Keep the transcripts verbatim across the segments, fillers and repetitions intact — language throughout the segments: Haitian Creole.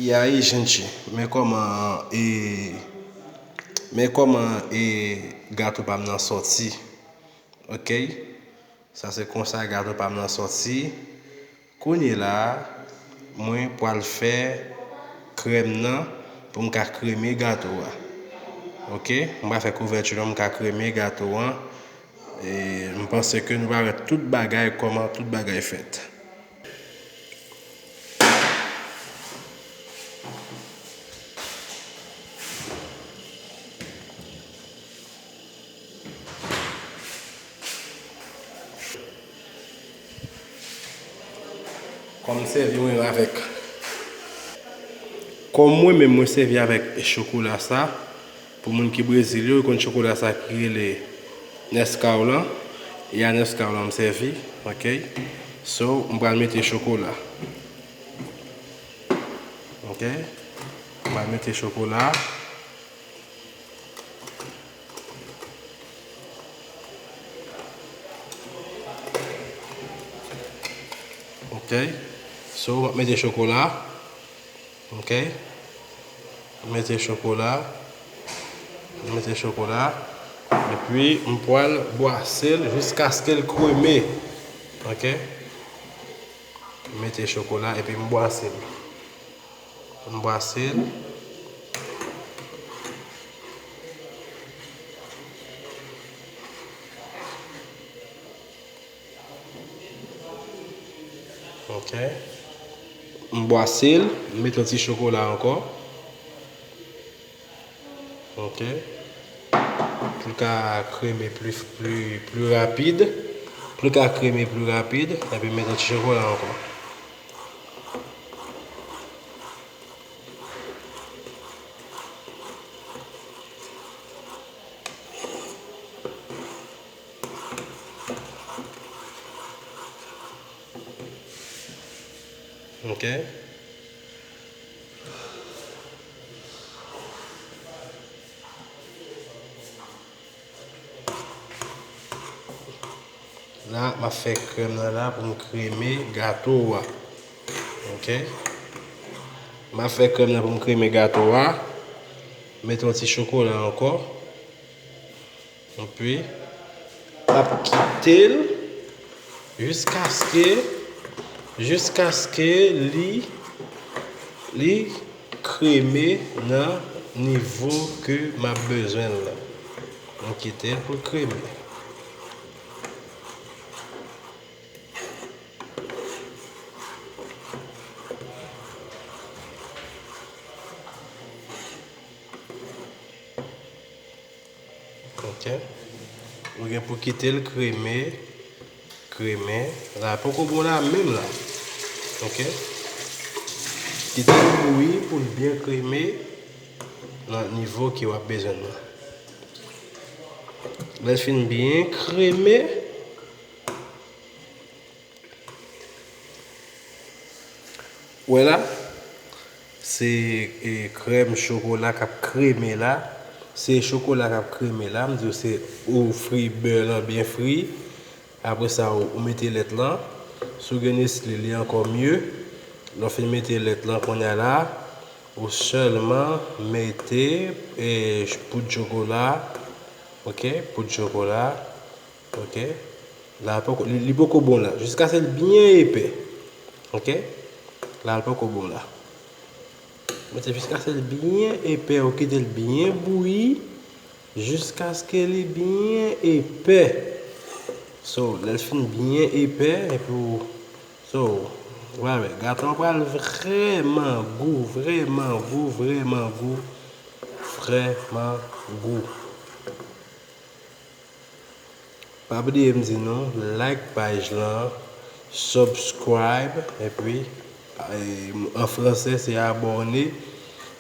E aí, gente, men kòman e men kòman e gato pa m nan sòti. Ok? Sa se konsa gato pa m nan sòti. Kounye la, mwen pral fè krèm nan pou m ka kreme gato a. Ok? M pral fè kouvèti nan m ka kreme gato an. E m panse ke nou va wè tout bagay, kòman tout bagay fèt. Kòm m sèvi mwen avèk. Kòm mwen menm mwen sèvi avèk chokola sa, pou moun ki Brezil yo, yo konn chokola sa ki rele Nescau lan. E a Nescau lan m sèvi, ok? So, m pral mete chokola. Ok? M pral mete chokola. Ok? So, m ap mete chokola. Ok? Mete chokola. Mete chokola. Epi, m pral bwase l jiskaske l kreme. Ok? Mete chokola epi m bwase l. M bwase l. Ok. M bwase l, m mete yon ti chokola ankò. Ok. Pou l ka kreme pli, pli, pli rapid. Pou l ka kreme pli rapid, epi m mete yon ti chokola ankò. Ok. La, m ap fè krèm nan la pou m kreme gato a. Ok. M ap fè krèm nan pou m kreme gato a. Mete yon ti chokola ankò. Epi, m ap kite l jiskaske, jiskaske li, li kreme nan nivo ke m ap bezwen l la. M kite l pou l kreme. Ok. Ou gen pou kite l kreme, kreme. La, poko bon la menm la. Ok. Kite l bouyi pou l byen kreme nan nivo ke w ap bezwen l la. Lè l fin byen kreme, wè la, se, e, krèm chokola k ap kreme la. Se chokola k ap kreme la. M di w se ou fri bè lan byen fri. Apre sa, ou, ou mete lèt lan. Si w gen Nestlé, li ankò mye. Lè w fin mete lèt lan, kounye a la, ou sèlman mete, e, poud chokola. Ok, poud chokola. Ok. La, poko, li, li poko bon la. Jiskaske l byen epè. Ok. La, l poko bon la. Mete jiskaske l byen epè, ou kite l byen bouyi, jiskaske li byen epè. So, lè l fin byen epè, epi w, so, w a wè, gato an pral vrèman gou, vrèman gou, vrèman gou, vrèman gou. Pa bliye m di nou, like paj lan, subscribe, epi, e, an fransè se abòne,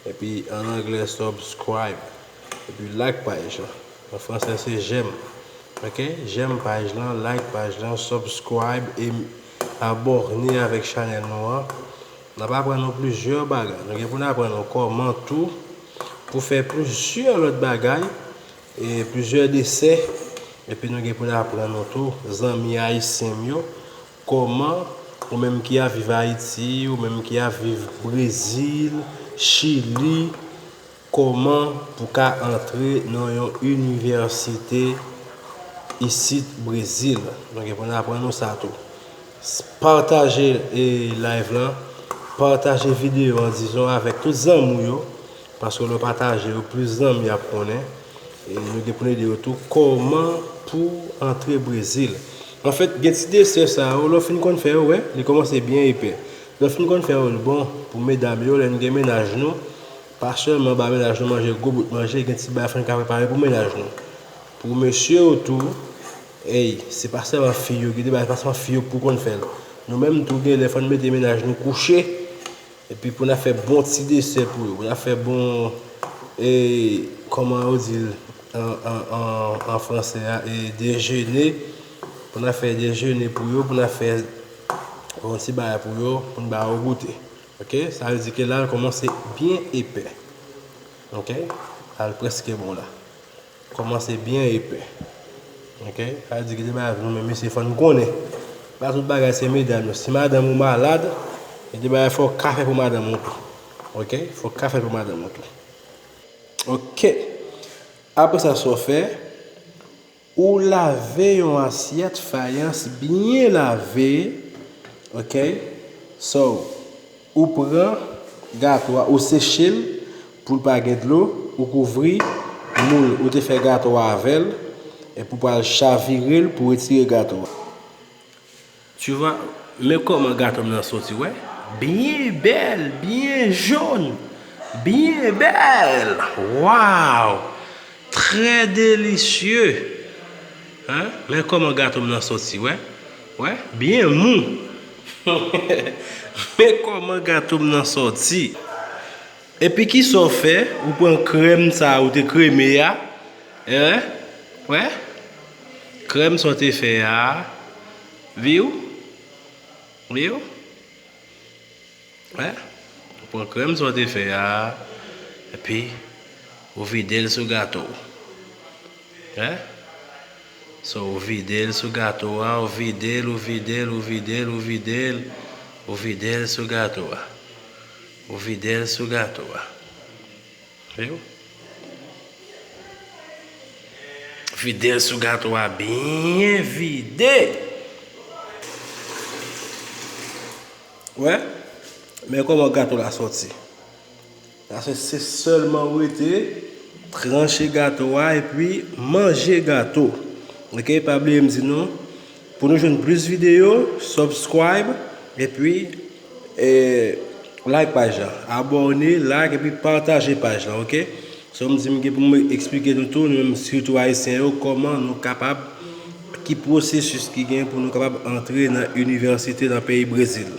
epi an anglè subscribe, epi like paj lan. An fransè se j'aime. Ok? J'aime paj lan, like paj lan, subscribe, e abòne avèk chanèl nou an. N ap aprann nou plizyè bagay. Nou gen pou n aprann nou kòman tou pou fè plizyè lòt bagay, e plizyè desè. Epi nou gen pou n aprann nou tou, zanmi ayisyen m yo, kòman Ou menm ki ap viv Ayiti, ou menm ki ap viv Brezil, Chili, kòman pou ka antre nan yon inivèsite isit Brezil. Nou gen pou n aprann nou sa tou. Pataje live lan, pataje videyo an, dizon, avèk tout zanmi w yo, paske lè w pataje yo, plis zanmi ap konnen. E nou gen pou n ede yo tou kòman pou antre Brezil. Anfèt, gen ti desè sa yo, lè w fin konn fè yo, wè, li kòmanse byen epè. Lè w fin konn fè yo, li bon pou medam yo, lè n gen mennaj nou, pa sèlman ba mennaj nou manje gwo bout manje, gen ti bagay fò n ka prepare pou mennaj nou. Pou mesye yo tou, ey, se pa sèlman fi yo, gen de bagay, se pa sèlman fi yo pou konn fè l. Nou menm tou, gen lè fò n mete mennaj nou kouche, epi pou n ap fè bon ti desè pou yo, pou n ap fè bon, e, kòman yo di l an, an, an, an franse a, e, dejene, pou n ap fè dejene pou yo, pou n ap fè bon ti bagay pou yo, pou n ba yo goute. Ok? Sa vle di ke la, l kòmanse byen epè. Ok? Al prèske bon la. Kòmanse byen epè. Ok? Sa vle di gen de bagay nou menm mesye fò n konnen. Pa tout bagay se medam yo. Si madanm ou malad, gen de bagay fò w ka fè pou madanm ou tou. Ok? Fò w ka fè pou madanm ou tou. Ok. Apre sa, sa w fè, ou lave yon asyèt fayans byen lave. Ok? So, ou pran gato a, ou seche l pou l pa gen dlo, ou kouvri moul ou te fè gato a avè l, epi ou pral chavire l pou retire gato a. Tu vois, men kòman gato m nan soti, wè. Byen bèl, byen jòn, byen bèl. Waw! Très délicieux. Hein? Men kòman gato m nan soti, wè. Wè, byen mou. Men kòman gato m nan sòti. Epi kisa w fè? Ou pran krèm sa a ou te kreme a. Hein? Wè? Krèm sa w te fè a. Viw? Viw? Wè? Ou pran krèm sa w te fè a. Epi, ou vide l sou gato w. Hein? So, ou vide l sou gato a, ou vide l, ou vide l, ou vide l, ou vide l, ou vide l sou gato a. Ou vide l sou gato a. Viw? Vide l sou gato a, byen vide. Wè? Men kòman gato la sòti. Sa se, se sèlman ou rete tranche gato a epi manje gato. Ok, pa bliye m di nou, pou nou jwenn plis videyo, subscribe epi, eh, like paj la. Abòne, like epi pataje paj la, ok? So, m di m gen pou m eksplike nou tou, nou menm sitou ayisyen yo, kòman nou kapab, ki pwosesis ki gen pou nou kapab antre nan inivèsite nan peyi Brezil.